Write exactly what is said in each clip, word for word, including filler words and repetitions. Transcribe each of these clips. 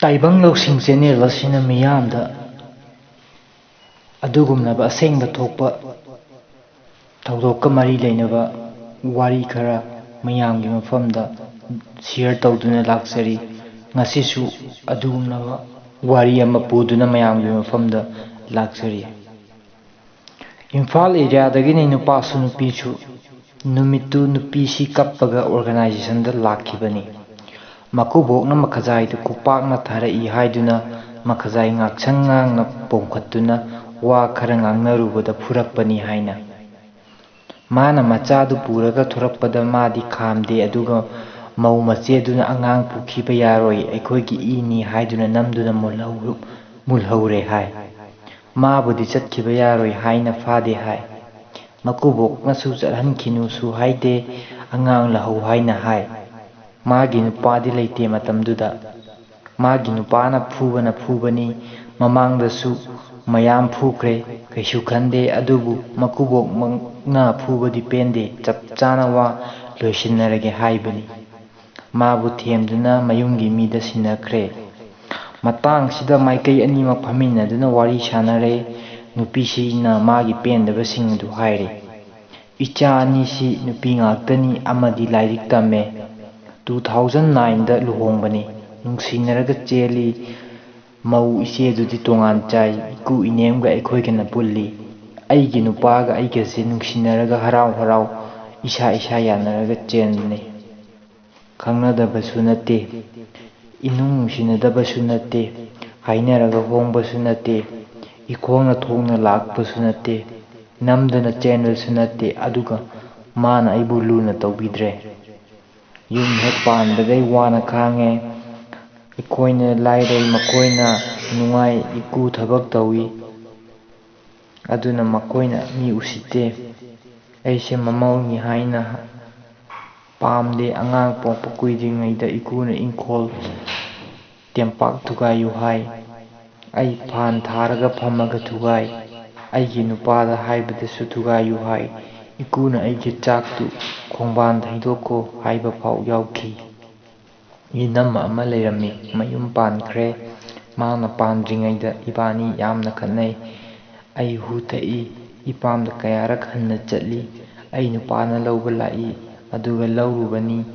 ꯇꯥꯏꯕꯪ ꯂꯧꯁꯤꯡ ꯆꯦꯅꯦꯜ ꯑꯁꯤꯅ ꯃꯤꯌꯥꯝꯗ ꯑꯗꯨꯒꯨꯝꯂꯕ ꯑꯁꯦꯡꯕ ꯊꯣꯛꯄ ꯊꯧꯗꯣꯛꯀ ꯃꯔꯤ ꯂꯩꯅꯕ ꯋꯥꯔꯤ ꯈꯔ ꯃꯌꯥꯝꯒꯤ ꯃꯐꯝꯗ ꯁꯤꯌꯔ ꯇꯧꯗꯨꯅ ꯂꯥꯛꯆꯔꯤ꯫ ꯉꯁꯤꯁꯨ ꯑꯗꯨꯒꯨꯝꯂꯕ ꯋꯥꯔꯤ ꯑꯃ ꯄꯨꯗꯨꯅ ꯃꯌꯥꯝꯒꯤ ꯃꯐꯝꯗ ꯂꯥꯛꯆꯔꯤ꯫ ꯏꯝꯐꯥꯜ ꯑꯦꯔꯤꯌꯥꯗꯒꯤꯅꯤ ꯅꯨꯄꯥꯁꯨ ꯅꯨꯄꯤꯁꯨ꯫ ꯅꯨꯃꯤꯠꯇꯨ ꯅꯨꯄꯤꯁꯤ ꯀꯞꯄꯒ ꯑꯣꯔꯒꯅꯥꯏꯖꯦꯁꯟꯗ ꯂꯥꯛꯈꯤꯕꯅꯤ꯫ ꯃꯀꯨꯕꯣꯛꯅ ꯃꯈꯖꯥꯏꯗꯨ ꯈꯨꯄꯥꯛꯅ ꯊꯥꯔꯛꯏ ꯍꯥꯏꯗꯨꯅ ꯃꯈꯖꯥꯏ ꯉꯥꯛꯁꯪ ꯉꯥꯡꯅ ꯄꯣꯝꯈꯠꯇꯨꯅ ꯋꯥ ꯈꯔ ꯉꯥꯡꯅꯔꯨꯕꯗ ꯐꯨꯔꯛꯄꯅꯤ ꯍꯥꯏꯅ꯫ ꯃꯥꯅ ꯃꯆꯥꯗꯨ ꯄꯨꯔꯒ ꯊꯣꯔꯛꯄꯗ ꯃꯥꯗꯤ ꯈꯥꯝꯗꯦ, ꯑꯗꯨꯒ ꯃꯧ ꯃꯆꯦꯗꯨꯅ ꯑꯉꯥꯡ ꯄꯨꯈꯤꯕ ꯌꯥꯔꯣꯏ, ꯑꯩꯈꯣꯏꯒꯤ ꯏꯅꯤ ꯍꯥꯏꯗꯨꯅ ꯅꯝꯗꯨꯅ ꯃꯨꯜꯍꯧ-, ꯃꯨꯜꯍꯧꯔꯦ ꯍꯥꯏ꯫ ꯃꯥꯕꯨꯗꯤ ꯆꯠꯈꯤꯕ ꯌꯥꯔꯣꯏ ꯍꯥꯏꯅ ꯐꯥꯗꯦ ꯍꯥꯏ꯫ ꯃꯀꯨꯕꯣꯛꯅꯁꯨ ꯆꯠꯍꯟꯈꯤꯅꯨꯁꯨ ꯍꯥꯏꯗꯦ, ꯑꯉꯥꯡ ꯂꯧꯍꯧ ꯍꯥꯏꯅ ꯍꯥꯏ꯫ ꯃꯥꯒꯤ ꯅꯨꯄꯥꯗꯤ ꯂꯩꯇꯦ ꯃꯇꯝꯗꯨꯗ꯫ ꯃꯥꯒꯤ ꯅꯨꯄꯥꯅ ꯐꯨꯕꯅ ꯐꯨꯕꯅꯤ, ꯃꯃꯥꯡꯗꯁꯨ ꯃꯌꯥꯝ ꯐꯨꯈ꯭ꯔꯦ, ꯀꯩꯁꯨ ꯈꯟꯗꯦ, ꯑꯗꯨꯕꯨ ꯃꯀꯨꯕꯣꯛꯃꯛꯅ ꯐꯨꯕꯗꯤ ꯄꯦꯟꯗꯦ, ꯆꯞ ꯆꯥꯅ ꯋꯥ ꯂꯣꯏꯁꯤꯟꯅꯔꯒꯦ ꯍꯥꯏꯕꯅꯤ꯫ ꯃꯥꯕꯨ ꯊꯦꯝꯗꯨꯅ ꯃꯌꯨꯝꯒꯤ ꯃꯤꯗ ꯁꯤꯟꯅꯈ꯭ꯔꯦ꯫ ꯃꯇꯥꯡꯁꯤꯗ ꯃꯥꯏꯀꯩ ꯑꯅꯤꯃꯛ ꯐꯝꯃꯤꯟꯅꯗꯨꯅ ꯋꯥꯔꯤ ꯁꯥꯟꯅꯔꯦ꯫ ꯅꯨꯄꯤꯁꯤꯅ ꯃꯥꯒꯤ ꯄꯦꯟꯗꯕꯁꯤꯡ ꯑꯗꯨ ꯍꯥꯏꯔꯦ꯫ ꯏꯆꯥ ꯑꯅꯤꯁꯤ ꯅꯨꯄꯤ ꯉꯥꯛꯇꯅꯤ, ꯑꯃꯗꯤ ꯂꯥꯏꯔꯤꯛ ꯇꯝꯃꯦ꯫ Two thousand nineꯗ ꯂꯨꯍꯣꯡꯕꯅꯤ꯫ ꯅꯨꯡꯁꯤꯅꯔꯒ ꯆꯦꯜꯂꯤ꯫ ꯃꯧ ꯏꯆꯦꯗꯨꯗꯤ ꯇꯣꯉꯥꯟ ꯆꯥꯏ꯫ ꯏꯀꯨ ꯏꯅꯦꯝꯒ ꯑꯩꯈꯣꯏꯒꯅ ꯄꯨꯜꯂꯤ꯫ ꯑꯩꯒꯤ ꯅꯨꯄꯥꯒ ꯑꯩꯒꯁꯦ ꯅꯨꯡꯁꯤꯅꯔꯒ ꯍꯔꯥꯎ ꯍꯔꯥꯎ ꯏꯁꯥ ꯏꯁꯥ ꯌꯥꯅꯔꯒ ꯆꯦꯟꯕꯅꯤ꯫ ꯈꯪꯅꯗꯕꯁꯨ ꯅꯠꯇꯦ꯫ ꯏꯅꯨꯡ ꯅꯨꯡꯁꯤꯅꯗꯕꯁꯨ ꯅꯠꯇꯦ꯫ ꯍꯥꯏꯅꯔꯒ ꯍꯣꯡꯕꯁꯨ ꯅꯠꯇꯦ꯫ ꯏꯈꯣꯡꯅ ꯊꯣꯡꯅ ꯂꯥꯛꯄꯁꯨ ꯅꯠꯇꯦ꯫ ꯅꯝꯗꯅ ꯆꯦꯟꯕꯁꯨ ꯅꯠꯇꯦ꯫ ꯑꯗꯨꯒ ꯃꯥꯅ ꯑꯩꯕꯨ ꯂꯨꯅ ꯇꯧꯕꯤꯗ꯭ꯔꯦ꯫ ꯌꯨꯝ ꯍꯦꯛ ꯄꯥꯟꯕꯗꯩ ꯋꯥꯅ ꯈꯥꯡꯉꯦ꯫ ꯑꯩꯈꯣꯏꯅ ꯂꯥꯏꯔꯩ, ꯃꯈꯣꯏꯅ ꯅꯨꯡꯉꯥꯏ꯫ ꯏꯀꯨ ꯊꯕꯛ ꯇꯧꯏ꯫ ꯑꯗꯨꯅ ꯃꯈꯣꯏꯅ ꯃꯤ ꯎꯁꯤꯠꯇꯦ꯫ ꯑꯩꯁꯦ ꯃꯃꯧꯅꯤ ꯍꯥꯏꯅ ꯄꯥꯝꯗꯦ꯫ ꯑꯉꯥꯡ ꯄꯣꯛꯄ ꯀꯨꯏꯗ꯭ꯔꯤꯉꯩꯗ ꯏꯀꯨꯅ ꯏꯪꯈꯣꯜ ꯇꯦꯝꯄꯥꯛ ꯊꯨꯒꯥꯏꯌꯨ ꯍꯥꯏ꯫ ꯑꯩ ꯐꯥꯟ ꯊꯥꯔꯒ ꯐꯝꯃꯒ ꯊꯨꯒꯥꯏ꯫ ꯑꯩꯒꯤ ꯅꯨꯄꯥꯗ ꯍꯥꯏꯕꯗꯁꯨ ꯊꯨꯒꯥꯏꯌꯨ ꯍꯥꯏ꯫ ꯏꯀꯨꯅ ꯑꯩꯒꯤ ꯆꯥꯛꯇꯨ ꯈꯣꯡꯕꯥꯟꯗ ꯍꯩꯗꯣꯛꯈꯣ ꯍꯥꯏꯕ ꯐꯥꯎ ꯌꯥꯎꯈꯤ꯫ ꯏꯅꯝꯃ ꯑꯃ ꯂꯩꯔꯝꯃꯤ, ꯃꯌꯨꯝ ꯄꯥꯟꯈ꯭ꯔꯦ꯫ ꯃꯥꯅ ꯄꯥꯟꯗ꯭ꯔꯤꯉꯩꯗ ꯏꯕꯥꯅꯤ ꯌꯥꯝꯅ ꯈꯠꯅꯩ꯫ ꯑꯩ ꯍꯨ ꯊꯛꯏ, ꯏꯄꯥꯝꯗ ꯀꯌꯥꯔꯛ ꯍꯟꯅ ꯆꯠꯂꯤ꯫ ꯑꯩ ꯅꯨꯄꯥꯅ ꯂꯧꯕ ꯂꯥꯛꯏ, ꯑꯗꯨꯒ ꯂꯧꯔꯨꯕꯅꯤ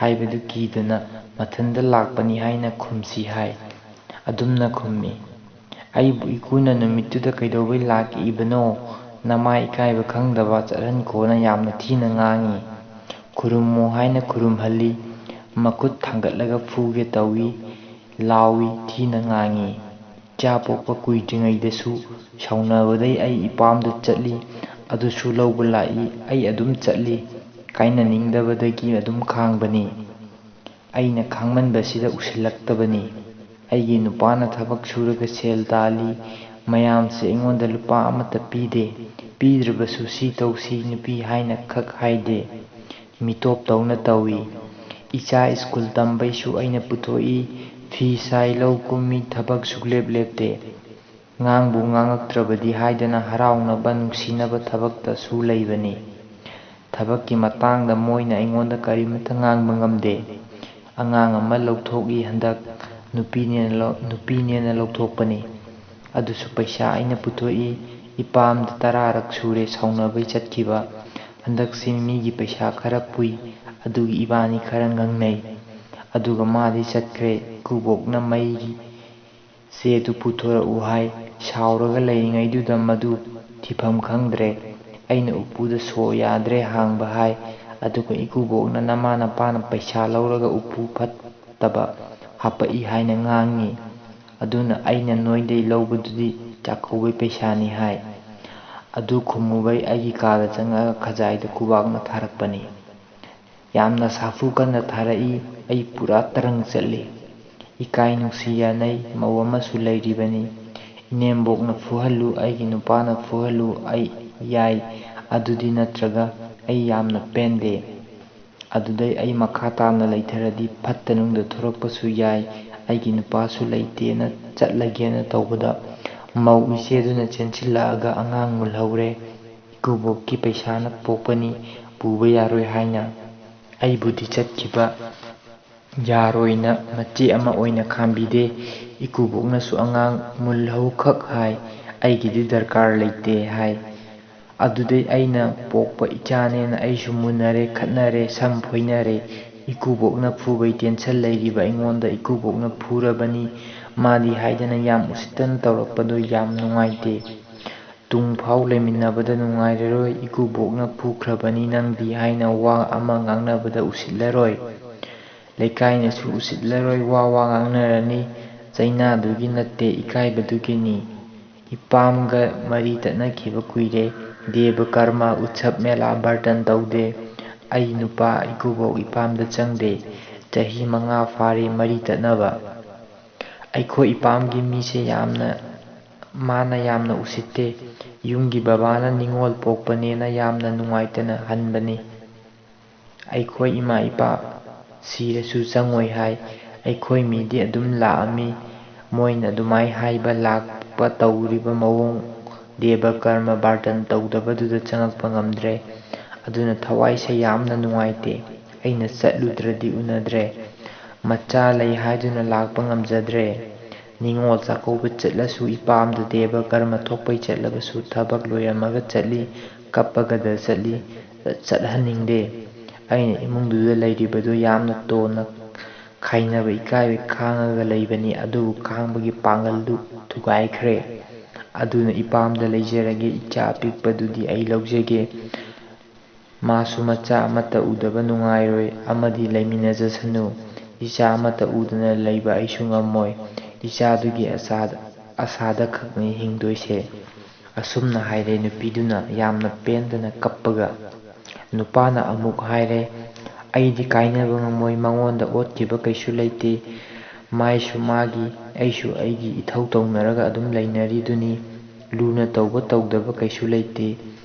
ꯍꯥꯏꯕꯗꯨ ꯀꯤꯗꯅ ꯃꯊꯟꯇ ꯂꯥꯛꯄꯅꯤ ꯍꯥꯏꯅ ꯈꯨꯝꯁꯤ ꯍꯥꯏ꯫ ꯑꯗꯨꯝꯅ ꯈꯨꯝꯃꯤ꯫ ꯑꯩꯕꯨ ꯏꯀꯨꯅ ꯅꯨꯃꯤꯠꯇꯨꯗ ꯀꯩꯗꯧꯕꯩ ꯂꯥꯛꯏꯕꯅꯣ? ꯅꯃꯥꯏ ꯏꯀꯥꯏꯕ ꯈꯪꯗꯕ ꯆꯠꯍꯟꯈꯣꯅ ꯌꯥꯝꯅ ꯊꯤꯅ ꯉꯥꯡꯉꯤ꯫ ꯈꯨꯔꯨꯝꯃꯣ ꯍꯥꯏꯅ ꯈꯨꯔꯨꯝꯍꯜꯂꯤ꯫ ꯃꯈꯨꯠ ꯊꯥꯡꯒꯠꯂꯒ ꯐꯨꯒꯦ ꯇꯧꯏ, ꯂꯥꯎꯏ, ꯊꯤꯅ ꯉꯥꯡꯉꯤ꯫ ꯏꯆꯥ ꯄꯣꯛꯄ ꯀꯨꯏꯗ꯭ꯔꯤꯉꯩꯗꯁꯨ ꯁꯥꯎꯅꯕꯗꯩ ꯑꯩ ꯏꯄꯥꯝꯗ ꯆꯠꯂꯤ, ꯑꯗꯨꯁꯨ ꯂꯧꯕ ꯂꯥꯛꯏ, ꯑꯩ ꯑꯗꯨꯝ ꯆꯠꯂꯤ꯫ ꯀꯥꯏꯅꯅꯤꯡꯗꯕꯗꯒꯤ ꯑꯗꯨꯝ ꯈꯥꯡꯕꯅꯤ꯫ ꯑꯩꯅ ꯈꯥꯡꯃꯟꯕꯁꯤꯗ ꯎꯁꯤꯜꯂꯛꯇꯕꯅꯤ꯫ ꯑꯩꯒꯤ ꯅꯨꯄꯥꯅ ꯊꯕꯛ ꯁꯨꯔꯒ ꯁꯦꯜ ꯇꯥꯜꯂꯤ꯫ ꯃꯌꯥꯝꯁꯦ ꯑꯩꯉꯣꯟꯗ ꯂꯨꯄꯥ ꯑꯃꯠꯇ ꯄꯤꯗꯦ꯫ ꯄꯤꯗ꯭ꯔꯕꯁꯨ ꯁꯤ ꯇꯧꯁꯤ ꯅꯨꯄꯤ ꯍꯥꯏꯅ ꯈꯛ ꯍꯥꯏꯗꯦ꯫ ꯃꯤꯇꯣꯞ ꯇꯧꯅ ꯇꯧꯏ꯫ ꯏꯆꯥ ꯁ꯭ꯀꯨꯜ ꯇꯝꯕꯩꯁꯨ ꯑꯩꯅ ꯄꯨꯊꯣꯛꯏ꯫ ꯐꯤ ꯁꯥꯏ, ꯂꯧ ꯀꯨꯝꯃꯤ, ꯊꯕꯛ ꯁꯨꯛꯂꯦꯞ ꯂꯦꯞꯇꯦ꯫ ꯉꯥꯡꯕꯨ ꯉꯥꯡꯉꯛꯇ꯭ꯔꯕꯗꯤ ꯍꯥꯏꯗꯅ ꯍꯔꯥꯎꯅꯕ, ꯅꯨꯡꯁꯤꯅꯕ ꯊꯕꯛꯇꯁꯨ ꯂꯩꯕꯅꯤ꯫ ꯊꯕꯛꯀꯤ ꯃꯇꯥꯡꯗ ꯃꯣꯏꯅ ꯑꯩꯉꯣꯟꯗ ꯀꯔꯤꯃꯠꯇ ꯉꯥꯡꯕ ꯉꯝꯗꯦ꯫ ꯑꯉꯥꯡ ꯑꯃ ꯂꯧꯊꯣꯛꯏ ꯍꯟꯗꯛ, ꯅꯨꯄꯤꯅꯦꯅ ꯂꯧ-, ꯅꯨꯄꯤꯅꯦꯅ ꯂꯧꯊꯣꯛꯄꯅꯤ꯫ ꯑꯗꯨꯁꯨ ꯄꯩꯁꯥ ꯑꯩꯅ ꯄꯨꯊꯣꯛꯏ꯫ ꯏꯄꯥꯝꯗ ꯇꯔꯥꯔꯛ ꯁꯨꯔꯦ ꯁꯥꯎꯅꯕꯩ ꯆꯠꯈꯤꯕ꯫ ꯍꯟꯗꯛꯁꯤ ꯃꯤꯒꯤ ꯄꯩꯁꯥ ꯈꯔ ꯄꯨꯏ, ꯑꯗꯨꯒꯤ ꯏꯕꯥꯅꯤ ꯈꯔ ꯉꯥꯡꯅꯩ꯫ ꯑꯗꯨꯒ ꯃꯥꯗꯤ ꯆꯠꯈ꯭ꯔꯦ꯫ ꯏꯀꯨꯕꯣꯛꯅ ꯃꯩꯒꯤ ꯆꯦꯗꯨ ꯄꯨꯊꯣꯔꯛꯎ ꯍꯥꯏ꯫ ꯁꯥꯎꯔꯒ ꯂꯩꯔꯤꯉꯩꯗꯨꯗ ꯃꯗꯨ ꯊꯤꯐꯝ ꯈꯪꯗ꯭ꯔꯦ꯫ ꯑꯩꯅ ꯎꯄꯨꯗ ꯁꯣ ꯌꯥꯗ꯭ꯔꯦ ꯍꯥꯡꯕ ꯍꯥꯏ꯫ ꯑꯗꯨꯒ ꯏꯀꯨꯕꯣꯛꯅ ꯅꯃꯥ ꯅꯄꯥꯅ ꯄꯩꯁꯥ ꯂꯧꯔꯒ ꯎꯄꯨ ꯐꯠꯇꯕ ꯍꯥꯄꯛꯏ ꯍꯥꯏꯅ ꯉꯥꯡꯉꯤ꯫ ꯑꯗꯨꯅ ꯑꯩꯅ ꯅꯣꯏꯗꯩ ꯂꯧꯕꯗꯨꯗꯤ ꯆꯥꯛꯀꯧꯕꯩ ꯄꯩꯁꯥꯅꯤ ꯍꯥꯏ꯫ ꯑꯗꯨ ꯈꯨꯝꯃꯨꯕꯩ ꯑꯩꯒꯤ ꯀꯥꯗ ꯆꯪꯉꯛꯑꯒ ꯈꯖꯥꯏꯗ ꯈꯨꯕꯥꯛꯅ ꯊꯥꯔꯛꯄꯅꯤ꯫ ꯌꯥꯝꯅ ꯁꯥꯐꯨ ꯀꯟꯅ ꯊꯥꯔꯛꯏ꯫ ꯑꯩ ꯄꯨꯔꯥ ꯇꯔꯪ ꯆꯠꯂꯤ꯫ ꯏꯀꯥꯏ ꯅꯨꯡꯁꯤ ꯌꯥꯅꯩ, ꯃꯧ ꯑꯃꯁꯨ ꯂꯩꯔꯤꯕꯅꯤ꯫ ꯏꯅꯦꯝꯕꯣꯛꯅ ꯐꯨꯍꯜꯂꯨ, ꯑꯩꯒꯤ ꯅꯨꯄꯥꯅ ꯐꯨꯍꯜꯂꯨ, ꯑꯩ ꯌꯥꯏ꯫ ꯑꯗꯨꯗꯤ ꯅꯠꯇ꯭ꯔꯒ ꯑꯩ ꯌꯥꯝꯅ ꯄꯦꯟꯗꯦ꯫ ꯑꯗꯨꯗꯩ ꯑꯩ ꯃꯈꯥ ꯇꯥꯅ ꯂꯩꯊꯔꯗꯤ ꯐꯠꯇ ꯅꯨꯡꯗ ꯊꯣꯔꯛꯄꯁꯨ ꯌꯥꯏ꯫ ꯑꯩꯒꯤ ꯅꯨꯄꯥꯁꯨ ꯂꯩꯇꯦꯅ ꯆꯠꯂꯒꯦꯅ ꯇꯧꯕꯗ ꯃꯧ ꯏꯆꯦꯗꯨꯅ ꯆꯦꯟꯁꯤꯜꯂꯛꯑꯒ ꯑꯉꯥꯡ ꯃꯨꯜꯍꯧꯔꯦ꯫ ꯏꯀꯨꯕꯣꯛꯀꯤ ꯄꯩꯁꯥꯅ ꯄꯣꯛꯄꯅꯤ, ꯄꯨꯕ ꯌꯥꯔꯣꯏ ꯍꯥꯏꯅ ꯑꯩꯕꯨꯗꯤ ꯆꯠꯈꯤꯕ ꯌꯥꯔꯣꯏꯅ ꯃꯆꯦ ꯑꯃ ꯑꯣꯏꯅ ꯈꯥꯝꯕꯤꯗꯦ꯫ ꯏꯀꯨꯕꯣꯛꯅꯁꯨ ꯑꯉꯥꯡ ꯃꯨꯜꯍꯧꯈꯛ ꯍꯥꯏ, ꯑꯩꯒꯤꯗꯤ ꯗꯔꯀꯥꯔ ꯂꯩꯇꯦ ꯍꯥꯏ꯫ ꯑꯗꯨꯗꯩ ꯑꯩꯅ ꯄꯣꯛꯄ ꯏꯆꯥꯅꯦꯅ ꯑꯩꯁꯨ ꯃꯨꯟꯅꯔꯦ, ꯈꯠꯅꯔꯦ, ꯁꯝ ꯐꯣꯏꯅꯔꯦ꯫ ꯏꯀꯨꯕꯣꯛꯅ ꯐꯨꯕꯩ ꯇꯦꯟꯁꯟ ꯂꯩꯔꯤꯕ ꯑꯩꯉꯣꯟꯗ ꯏꯀꯨꯕꯣꯛꯅ ꯐꯨꯔꯕꯅꯤ꯫ ꯃꯥꯗꯤ ꯍꯥꯏꯗꯅ ꯌꯥꯝ ꯎꯁꯤꯠꯇꯅ ꯇꯧꯔꯛꯄꯗꯣ ꯌꯥꯝ ꯅꯨꯡꯉꯥꯏꯇꯦ꯫ ꯇꯨꯡ ꯐꯥꯎ ꯂꯩꯃꯤꯟꯅꯕꯗ ꯅꯨꯡꯉꯥꯏꯔꯔꯣꯏ, ꯏꯀꯨꯕꯣꯛꯅ ꯐꯨꯈ꯭ꯔꯕꯅꯤ ꯅꯪꯗꯤ ꯍꯥꯏꯅ ꯋꯥ ꯑꯃ ꯉꯥꯡꯅꯕꯗ ꯎꯁꯤꯠꯂꯔꯣꯏ꯫ ꯂꯩꯀꯥꯏꯅꯁꯨ ꯎꯁꯤꯠꯂꯔꯣꯏ, ꯋꯥ ꯋꯥ ꯉꯥꯡꯅꯔꯅꯤ꯫ ꯆꯩꯅꯥꯗꯨꯒꯤ ꯅꯠꯇꯦ, ꯏꯀꯥꯏꯕꯗꯨꯒꯤꯅꯤ꯫ ꯏꯄꯥꯝꯒ ꯃꯔꯤ ꯇꯠꯅꯈꯤꯕ ꯀꯨꯏꯔꯦ꯫ ꯗꯦꯕ ꯀꯔꯃ ꯎꯠꯁꯕ ꯃꯦꯂꯥ ꯕꯥꯔꯇꯟ ꯇꯧꯗꯦ꯫ ꯑꯩ ꯅꯨꯄꯥ ꯏꯀꯨꯕꯣꯛ ꯏꯄꯥꯝꯗ ꯆꯪꯗꯦ꯫ ꯆꯍꯤ ꯃꯉꯥ ꯐꯥꯔꯦ ꯃꯔꯤ ꯇꯠꯅꯕ꯫ ꯑꯩꯈꯣꯏ ꯏꯄꯥꯝꯒꯤ ꯃꯤꯁꯦ ꯌꯥꯝꯅ, ꯃꯥꯅ ꯌꯥꯝꯅ ꯎꯁꯤꯠꯇꯦ꯫ ꯌꯨꯝꯒꯤ ꯕꯕꯥꯅ ꯅꯤꯉꯣꯜ ꯄꯣꯛꯄꯅꯦꯅ ꯌꯥꯝꯅ ꯅꯨꯡꯉꯥꯏꯇꯅ ꯍꯟꯕꯅꯤ꯫ ꯑꯩꯈꯣꯏ ꯏꯃꯥ ꯏꯄꯥ ꯁꯤꯔꯁꯨ ꯆꯪꯉꯣꯏ ꯍꯥꯏ꯫ ꯑꯩꯈꯣꯏ ꯃꯤꯗꯤ ꯑꯗꯨꯝ ꯂꯥꯛꯑꯝꯃꯤ꯫ ꯃꯣꯏꯅ ꯑꯗꯨꯃꯥꯏ ꯍꯥꯏꯕ ꯂꯥꯛꯄ ꯇꯧꯔꯤꯕ ꯃꯑꯣꯡ, ꯗꯦꯕ ꯀꯔꯃ ꯕꯥꯔꯇꯟ ꯇꯧꯗꯕꯗꯨꯗ ꯆꯪꯉꯛꯄ ꯉꯝꯗ꯭ꯔꯦ꯫ ꯑꯗꯨꯅ ꯊꯋꯥꯏꯁꯦ ꯌꯥꯝꯅ ꯅꯨꯡꯉꯥꯏꯇꯦ꯫ ꯑꯩꯅ ꯆꯠꯂꯨꯗ꯭ꯔꯗꯤ ꯎꯅꯗ꯭ꯔꯦ꯫ ꯃꯆꯥ ꯂꯩ ꯍꯥꯏꯗꯨꯅ ꯂꯥꯛꯄ ꯉꯝꯖꯗ꯭ꯔꯦ꯫ ꯅꯤꯉꯣꯜ ꯆꯥꯛꯀꯧꯕ ꯆꯠꯂꯁꯨ ꯏꯄꯥꯝꯗ ꯗꯦꯕ ꯀꯔꯃ ꯊꯣꯛꯄꯩ ꯆꯠꯂꯕꯁꯨ ꯊꯕꯛ ꯂꯣꯏꯔꯝꯃꯒ ꯆꯠꯂꯤ, ꯀꯞꯄꯒꯗ ꯆꯠꯂꯤ, ꯆꯠꯍꯟꯅꯤꯡꯗꯦ꯫ ꯑꯩꯅ ꯏꯃꯨꯡꯗꯨꯗ ꯂꯩꯔꯤꯕꯗꯨ ꯌꯥꯝꯅ ꯇꯣꯟꯅ ꯈꯥꯏꯅꯕ ꯏꯀꯥꯏꯕ ꯈꯥꯡꯉꯒ ꯂꯩꯕꯅꯤ, ꯑꯗꯨꯕꯨ ꯈꯥꯡꯕꯒꯤ ꯄꯥꯡꯒꯜꯗꯨ ꯊꯨꯒꯥꯏꯈ꯭ꯔꯦ꯫ ꯑꯗꯨꯅ ꯏꯄꯥꯝꯗ ꯂꯩꯖꯔꯒꯦ, ꯏꯆꯥ ꯑꯄꯤꯛꯄꯗꯨꯗꯤ ꯑꯩ ꯂꯧꯖꯒꯦ꯫ ꯃꯥꯁꯨ ꯃꯆꯥ ꯑꯃꯠꯇ ꯎꯗꯕ ꯅꯨꯡꯉꯥꯏꯔꯣꯏ, ꯑꯃꯗꯤ ꯂꯩꯃꯤꯟꯅꯖꯁꯅꯨ꯫ ꯏꯆꯥ ꯑꯃꯠꯇ ꯎꯗꯅ ꯂꯩꯕ ꯑꯩꯁꯨ ꯉꯝꯃꯣꯏ꯫ ꯏꯆꯥꯗꯨꯒꯤ ꯑꯁꯥꯗ, ꯑꯁꯥꯗ ꯈꯛꯅꯤ ꯍꯤꯡꯗꯣꯏꯁꯦ꯫ ꯑꯁꯨꯝꯅ ꯍꯥꯏꯔꯦ ꯅꯨꯄꯤꯗꯨꯅ ꯌꯥꯝꯅ ꯄꯦꯟꯗꯅ ꯀꯞꯄꯒ꯫ ꯅꯨꯄꯥꯅ ꯑꯃꯨꯛ ꯍꯥꯏꯔꯦ, "ꯑꯩꯗꯤ ꯀꯥꯏꯅꯕ ꯉꯝꯃꯣꯏ, ꯃꯉꯣꯟꯗ ꯑꯣꯠꯈꯤꯕ ꯀꯩꯁꯨ ꯂꯩꯇꯦ꯫ ꯃꯥꯏꯁꯨ ꯃꯥꯒꯤ, ꯑꯩꯁꯨ ꯑꯩꯒꯤ ꯏꯊꯧ ꯇꯧꯅꯔꯒ ꯑꯗꯨꯝ ꯂꯩꯅꯔꯤꯗꯨꯅꯤ꯫ ꯂꯨꯅ ꯇꯧꯕ ꯇꯧꯗꯕ ꯀꯩꯁꯨ ꯂꯩꯇꯦ꯫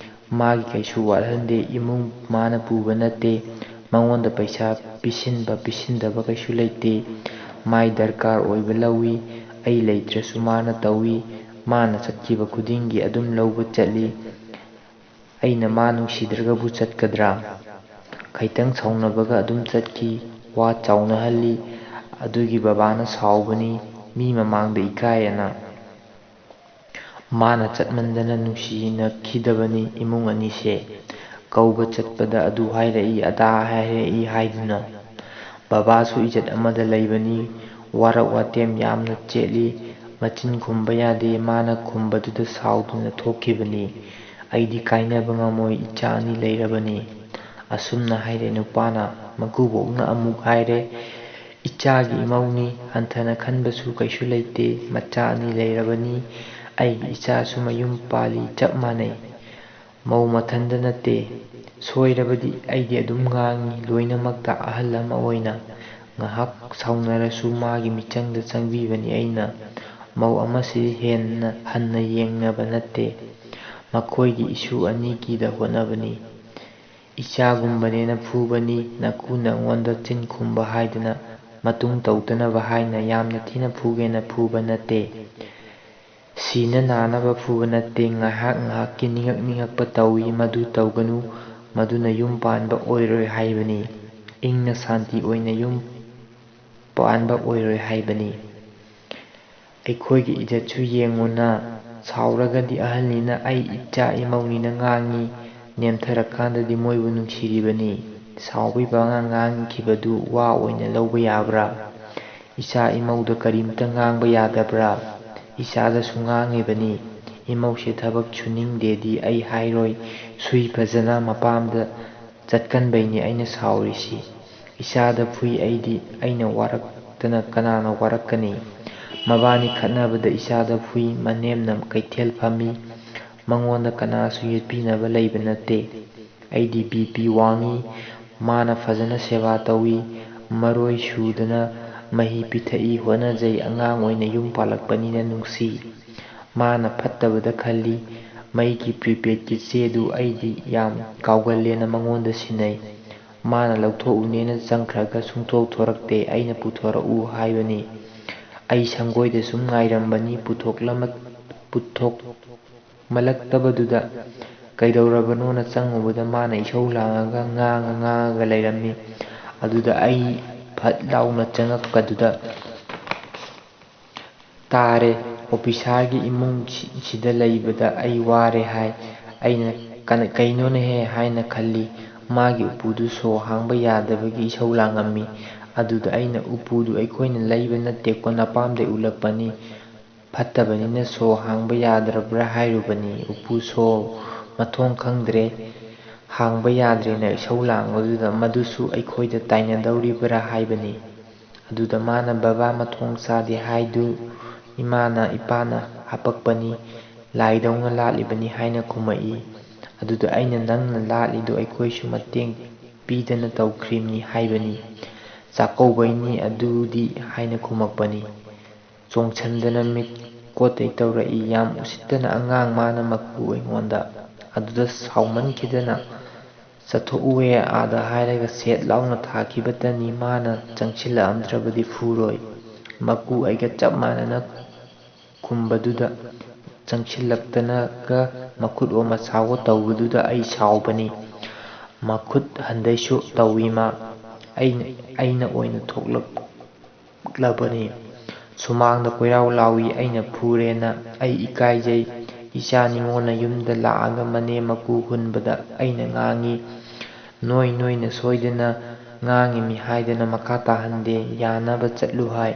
ꯃꯥꯒꯤ ꯀꯩꯁꯨ ꯋꯥꯠꯍꯟꯗꯦ, ꯏꯃꯨꯡ ꯃꯥꯅ ꯄꯨꯕ ꯅꯠꯇꯦ꯫ ꯃꯉꯣꯟꯗ ꯄꯩꯁꯥ ꯄꯤꯁꯤꯟꯕ ꯄꯤꯁꯤꯟꯗꯕ ꯀꯩꯁꯨ ꯂꯩꯇꯦ꯫ ꯃꯥꯏ ꯗꯔꯀꯥꯔ ꯑꯣꯏꯕ ꯂꯧꯏ, ꯑꯩ ꯂꯩꯇ꯭ꯔꯁꯨ ꯃꯥꯅ ꯇꯧꯏ꯫ ꯃꯥꯅ ꯆꯠꯈꯤꯕ ꯈꯨꯗꯤꯡꯒꯤ ꯑꯗꯨꯝ ꯂꯧꯕ ꯆꯠꯂꯤ꯫ ꯑꯩꯅ ꯃꯥ ꯅꯨꯡꯁꯤꯗ꯭ꯔꯒꯕꯨ ꯆꯠꯀꯗ꯭ꯔꯥ?" ꯈꯩꯇꯪ ꯁꯥꯎꯅꯕꯒ ꯑꯗꯨꯝ ꯆꯠꯈꯤ꯫ ꯋꯥ ꯆꯥꯎꯅꯍꯜꯂꯤ꯫ ꯑꯗꯨꯒꯤ ꯕꯕꯥꯅ ꯁꯥꯎꯕꯅꯤ, ꯃꯤ ꯃꯃꯥꯡꯗ ꯏꯀꯥꯏ ꯑꯅ꯫ ꯃꯥꯅ ꯆꯠꯃꯟꯗꯅ ꯅꯨꯡꯁꯤꯅꯈꯤꯗꯕꯅꯤ ꯏꯃꯨꯡ ꯑꯅꯤꯁꯦ꯫ ꯀꯧꯕ ꯆꯠꯄꯗ ꯑꯗꯨ ꯍꯥꯏꯔꯛꯏ, ꯑꯗꯥ ꯍꯥꯏꯔꯛꯏ ꯍꯥꯏꯗꯨꯅ꯫ ꯕꯕꯥꯁꯨ ꯏꯖꯠ ꯑꯃꯗ ꯂꯩꯕꯅꯤ, ꯋꯥꯔꯛ ꯋꯥꯇꯦꯝ ꯌꯥꯝꯅ ꯆꯦꯠꯂꯤ꯫ ꯃꯆꯤꯟ ꯈꯨꯝꯕ ꯌꯥꯗꯦ, ꯃꯥꯅ ꯈꯨꯝꯕꯗꯨꯗ ꯁꯥꯎꯗꯨꯅ ꯊꯣꯛꯈꯤꯕꯅꯤ꯫ ꯑꯩꯗꯤ ꯀꯥꯏꯅꯕ ꯉꯝꯃꯣꯏ, ꯏꯆꯥ ꯑꯅꯤ ꯂꯩꯔꯕꯅꯤ꯫ ꯑꯁꯨꯝꯅ ꯍꯥꯏꯔꯦ ꯅꯨꯄꯥꯅ꯫ ꯃꯀꯨꯕꯣꯛꯅ ꯑꯃꯨꯛ ꯍꯥꯏꯔꯦ, ꯏꯆꯥꯒꯤ ꯏꯃꯧꯅꯤ, ꯍꯟꯊꯅ ꯈꯟꯕꯁꯨ ꯀꯩꯁꯨ ꯂꯩꯇꯦ, ꯃꯆꯥ ꯑꯅꯤ ꯂꯩꯔꯕꯅꯤ꯫ ꯑꯩꯒꯤ ꯏꯆꯥꯁꯨ ꯃꯌꯨꯝ ꯄꯥꯜꯂꯤ, ꯆꯞ ꯃꯥꯟꯅꯩ꯫ ꯃꯧ ꯃꯊꯟꯗ ꯅꯠꯇꯦ꯫ ꯁꯣꯏꯔꯕꯗꯤ ꯑꯩꯗꯤ ꯑꯗꯨꯝ ꯉꯥꯡꯉꯤ, ꯂꯣꯏꯅꯃꯛꯇ ꯑꯍꯜ ꯑꯃ ꯑꯣꯏꯅ꯫ ꯉꯥꯏꯍꯥꯛ ꯁꯥꯎꯅꯔꯁꯨ ꯃꯥꯒꯤ ꯃꯤꯆꯪꯗ ꯆꯪꯕꯤꯕꯅꯤ ꯑꯩꯅ꯫ ꯃꯧ ꯑꯃꯁꯤ ꯍꯦꯟꯅ ꯍꯟꯅ ꯌꯦꯡꯅꯕ ꯅꯠꯇꯦ꯫ ꯃꯈꯣꯏꯒꯤ ꯏꯁꯨ ꯑꯅꯤꯒꯤꯗ ꯍꯣꯠꯅꯕꯅꯤ꯫ ꯏꯆꯥꯒꯨꯝꯕꯅꯦꯅ ꯐꯨꯕꯅꯤ, ꯅꯀꯨꯅ ꯑꯩꯉꯣꯟꯗ ꯆꯤꯟ ꯈꯨꯝꯕ ꯍꯥꯏꯗꯅ, ꯃꯇꯨꯡ ꯇꯧꯗꯅꯕ ꯍꯥꯏꯅ ꯌꯥꯝꯅ ꯊꯤꯅ ꯐꯨꯒꯦꯅ ꯐꯨꯕ ꯅꯠꯇꯦ꯫ ꯁꯤꯅ ꯅꯥꯅꯕ ꯐꯨꯕ ꯅꯠꯇꯦ, ꯉꯥꯏꯍꯥꯛ ꯉꯥꯏꯍꯥꯛꯀꯤ ꯅꯤꯡꯉꯛ ꯅꯤꯡꯉꯛꯄ ꯇꯧꯏ, ꯃꯗꯨ ꯇꯧꯒꯅꯨ, ꯃꯗꯨꯅ ꯌꯨꯝ ꯄꯥꯟꯕ ꯑꯣꯏꯔꯣꯏ ꯍꯥꯏꯕꯅꯤ꯫ ꯏꯪꯅ ꯁꯥꯟꯇꯤ ꯑꯣꯏꯅ ꯌꯨꯝ ꯄꯥꯟꯕ ꯑꯣꯏꯔꯣꯏ ꯍꯥꯏꯕꯅꯤ꯫ ꯑꯩꯈꯣꯏꯒꯤ ꯏꯖꯠꯁꯨ ꯌꯦꯡꯉꯨꯅ, ꯁꯥꯎꯔꯒꯗꯤ ꯑꯍꯜꯅꯤꯅ ꯑꯩ ꯏꯆꯥ ꯏꯃꯧꯅꯤꯅ ꯉꯥꯡꯉꯤ, ꯅꯦꯝꯊꯔꯀꯥꯟꯗꯗꯤ ꯃꯣꯏꯕꯨ ꯅꯨꯡꯁꯤꯔꯤꯕꯅꯤ꯫ ꯁꯥꯎꯕꯒꯤ ꯕꯉꯥꯡ ꯉꯥꯡꯈꯤꯕꯗꯨ ꯋꯥ ꯑꯣꯏꯅ ꯂꯧꯕ ꯌꯥꯕ꯭ꯔꯥ? ꯏꯆꯥ ꯏꯃꯧꯗ ꯀꯔꯤꯝꯇ ꯉꯥꯡꯕ ꯌꯥꯗꯕ꯭ꯔꯥ? ꯏꯆꯥꯗꯁꯨ ꯉꯥꯡꯉꯤꯕꯅꯤ꯫ ꯏꯃꯧꯁꯦ ꯊꯕꯛ ꯁꯨꯅꯤꯡꯗꯦꯗꯤ ꯑꯩ ꯍꯥꯏꯔꯣꯏ, ꯁꯨꯏ ꯐꯖꯅ ꯃꯄꯥꯝꯗ ꯆꯠꯀꯟꯕꯩꯅꯤ ꯑꯩꯅ ꯁꯥꯎꯔꯤꯁꯤ꯫ ꯏꯆꯥꯗ ꯐꯨꯏ ꯑꯩꯗꯤ, ꯑꯩꯅ ꯋꯥꯔꯛꯇꯅ ꯀꯅꯥꯅ ꯋꯥꯔꯛꯀꯅꯤ? ꯃꯕꯥꯅꯤ ꯈꯠꯅꯕꯗ ꯏꯆꯥꯗ ꯐꯨꯏ, ꯃꯅꯦꯝꯅ ꯀꯩꯊꯦꯜ ꯐꯝꯃꯤ, ꯃꯉꯣꯟꯗ ꯀꯅꯥꯁꯨ ꯌꯦꯠꯄꯤꯅꯕ ꯂꯩꯕ ꯅꯠꯇꯦ꯫ ꯑꯩꯗꯤ ꯕꯤ ꯄꯤ ꯋꯥꯡꯉꯤ, ꯃꯥꯅ ꯐꯖꯅ ꯁꯦꯕꯥ ꯇꯧꯏ, ꯃꯔꯣꯏ ꯁꯨꯗꯅ ꯃꯍꯤ ꯄꯤꯊꯛꯏ, ꯍꯣꯠꯅꯖꯩ, ꯑꯉꯥꯡ ꯑꯣꯏꯅ ꯌꯨꯝ ꯄꯥꯜꯂꯛꯄꯅꯤꯅ ꯅꯨꯡꯁꯤ꯫ ꯃꯥꯅ ꯐꯠꯇꯕꯗ ꯈꯜꯂꯤ, ꯃꯩꯒꯤ ꯄ꯭ꯔꯤꯄꯦꯗꯀꯤ ꯆꯦꯗꯨ ꯑꯩꯗꯤ ꯌꯥꯝ ꯀꯥꯎꯒꯜꯂꯦꯅ ꯃꯉꯣꯟꯗ ꯁꯤꯟꯅꯩ꯫ ꯃꯥꯅ ꯂꯧꯊꯣꯛꯎꯅꯦꯅ ꯆꯪꯈ꯭ꯔꯒ ꯁꯨꯡꯊꯣꯛ ꯊꯣꯔꯛꯇꯦ, ꯑꯩꯅ ꯄꯨꯊꯣꯔꯛꯎ ꯍꯥꯏꯕꯅꯤ꯫ ꯑꯩ ꯁꯪꯒꯣꯏꯗ ꯁꯨꯝ ꯉꯥꯏꯔꯝꯕꯅꯤ, ꯄꯨꯊꯣꯛꯂꯃꯛ-, ꯄꯨꯊꯣꯛꯃꯜꯂꯛꯇꯕꯗꯨꯗ ꯀꯩꯗꯧꯔꯕꯅꯣꯅ ꯆꯪꯉꯨꯕꯗ ꯃꯥꯅ ꯏꯁꯧ ꯂꯥꯡꯉꯒ ꯉꯥꯡꯉ ꯉꯥꯡꯉꯒ ꯂꯩꯔꯝꯃꯤ꯫ ꯑꯗꯨꯗ ꯑꯩ ꯐꯠ ꯂꯥꯎꯅ ꯆꯪꯉꯛꯄꯗꯨꯗ ꯇꯥꯔꯦ, "ꯑꯣꯐꯤꯁꯥꯔꯒꯤ ꯏꯃꯨꯡ ꯁꯤ-, ꯁꯤꯗ ꯂꯩꯕꯗ ꯑꯩ ꯋꯥꯔꯦ" ꯍꯥꯏ꯫ ꯑꯩꯅ "ꯀꯅ-, ꯀꯩꯅꯣꯅꯦꯍꯦ?" ꯍꯥꯏꯅ ꯈꯜꯂꯤ꯫ ꯃꯥꯒꯤ ꯎꯄꯨꯗꯨ ꯁꯣ ꯍꯥꯡꯕ ꯌꯥꯗꯕꯒꯤ ꯏꯁꯧ ꯂꯥꯡꯉꯝꯃꯤ꯫ ꯑꯗꯨꯗ ꯑꯩꯅ, "ꯎꯄꯨꯗꯨ ꯑꯩꯈꯣꯏꯅ ꯂꯩꯕ ꯅꯠꯇꯦꯀꯣ, ꯅꯄꯥꯝꯗꯩ ꯎꯠꯂꯛꯄꯅꯤ꯫ ꯐꯠꯇꯕꯅꯤꯅ ꯁꯣ ꯍꯥꯡꯕ ꯌꯥꯗ꯭ꯔꯕ꯭ꯔꯥ ꯍꯥꯏꯔꯨꯕꯅꯤ꯫ ꯎꯄꯨ ꯁꯣ ꯃꯊꯣꯡ ꯈꯪꯗ꯭ꯔꯦ, ꯍꯥꯡꯕ ꯌꯥꯗ꯭ꯔꯦꯅ ꯏꯁꯧ ꯂꯥꯡꯕꯗꯨꯗ ꯃꯗꯨꯁꯨ ꯑꯩꯈꯣꯏꯗ ꯇꯥꯏꯅꯗꯧꯔꯤꯕ꯭ꯔꯥ ꯍꯥꯏꯕꯅꯤ꯫ ꯑꯗꯨꯗ ꯃꯥꯅ, "ꯕꯕꯥ, ꯃꯊꯣꯡ ꯆꯥꯗꯦ ꯍꯥꯏꯗꯨ ꯏꯃꯥꯅ ꯏꯄꯥꯅ ꯍꯥꯄꯛꯄꯅꯤ, ꯂꯥꯏꯗꯧꯅ ꯂꯥꯠꯂꯤꯕꯅꯤ" ꯍꯥꯏꯅ ꯈꯨꯝꯃꯛꯏ꯫ ꯑꯗꯨꯗ ꯑꯩꯅ, "ꯅꯪꯅ ꯂꯥꯠꯂꯤꯗꯨ ꯑꯩꯈꯣꯏꯁꯨ ꯃꯇꯦꯡ ꯄꯤꯗꯅ ꯇꯧꯈ꯭ꯔꯤꯕꯅꯤ" ꯍꯥꯏꯕꯅꯤ꯫ "ꯆꯥꯛꯀꯧꯕꯩꯅꯤ ꯑꯗꯨꯗꯤ" ꯍꯥꯏꯅ ꯈꯨꯝꯃꯛꯄꯅꯤ꯫ ꯆꯣꯡꯁꯟꯗꯅ ꯃꯤꯠ ꯀꯣꯠꯇꯩ ꯇꯧꯔꯛꯏ꯫ ꯌꯥꯝ ꯎꯁꯤꯠꯇꯅ ꯑꯉꯥꯡ ꯃꯥꯅ ꯃꯀꯨ ꯑꯩꯉꯣꯟꯗ꯫ ꯑꯗꯨꯗ ꯁꯥꯎꯃꯟꯈꯤꯗꯅ, "ꯆꯠꯊꯣꯛꯎꯍꯦ ꯑꯥꯗ" ꯍꯥꯏꯔꯒ ꯁꯦꯠ ꯂꯥꯎꯅ ꯊꯥꯈꯤꯕꯇꯅꯤ, ꯃꯥꯅ ꯆꯪꯁꯤꯜꯂꯛꯑꯝꯗ꯭ꯔꯕꯗꯤ ꯐꯨꯔꯣꯏ꯫ ꯃꯀꯨ ꯑꯩꯒ ꯆꯞ ꯃꯥꯟꯅꯅ ꯈꯨꯝꯕꯗꯨꯗ ꯆꯪꯁꯤꯜꯂꯛꯇꯅꯒ ꯃꯈꯨꯠ ꯑꯣ ꯃꯁꯥꯋꯣ ꯇꯧꯕꯗꯨꯗ ꯑꯩ ꯁꯥꯎꯕꯅꯤ꯫ ꯃꯈꯨꯠ ꯍꯟꯗꯩꯁꯨ ꯇꯧꯏ ꯃꯥ꯫ ꯑꯩꯅ, ꯑꯩꯅ ꯑꯣꯏꯅ ꯊꯣꯛꯂꯛꯂꯕꯅꯤ꯫ ꯁꯨꯃꯥꯡꯗ ꯀꯣꯏꯔꯥꯎ ꯂꯥꯎꯏ꯫ ꯑꯩꯅ ꯐꯨꯔꯦꯅ ꯑꯩ ꯏꯀꯥꯏꯖꯩ꯫ ꯏꯆꯥ ꯅꯤꯉꯣꯜꯅ ꯌꯨꯝꯗ ꯂꯥꯛꯑꯒ ꯃꯅꯦꯝ ꯃꯀꯨ ꯍꯨꯟꯕꯗ ꯑꯩꯅ ꯉꯥꯡꯉꯤ꯫ "ꯅꯣꯏ, ꯅꯣꯏꯅ ꯁꯣꯏꯗꯅ ꯉꯥꯡꯉꯤꯃꯤ" ꯍꯥꯏꯗꯅ ꯃꯈꯥ ꯇꯥꯍꯟꯗꯦ꯫ "ꯌꯥꯅꯕ ꯆꯠꯂꯨ" ꯍꯥꯏ꯫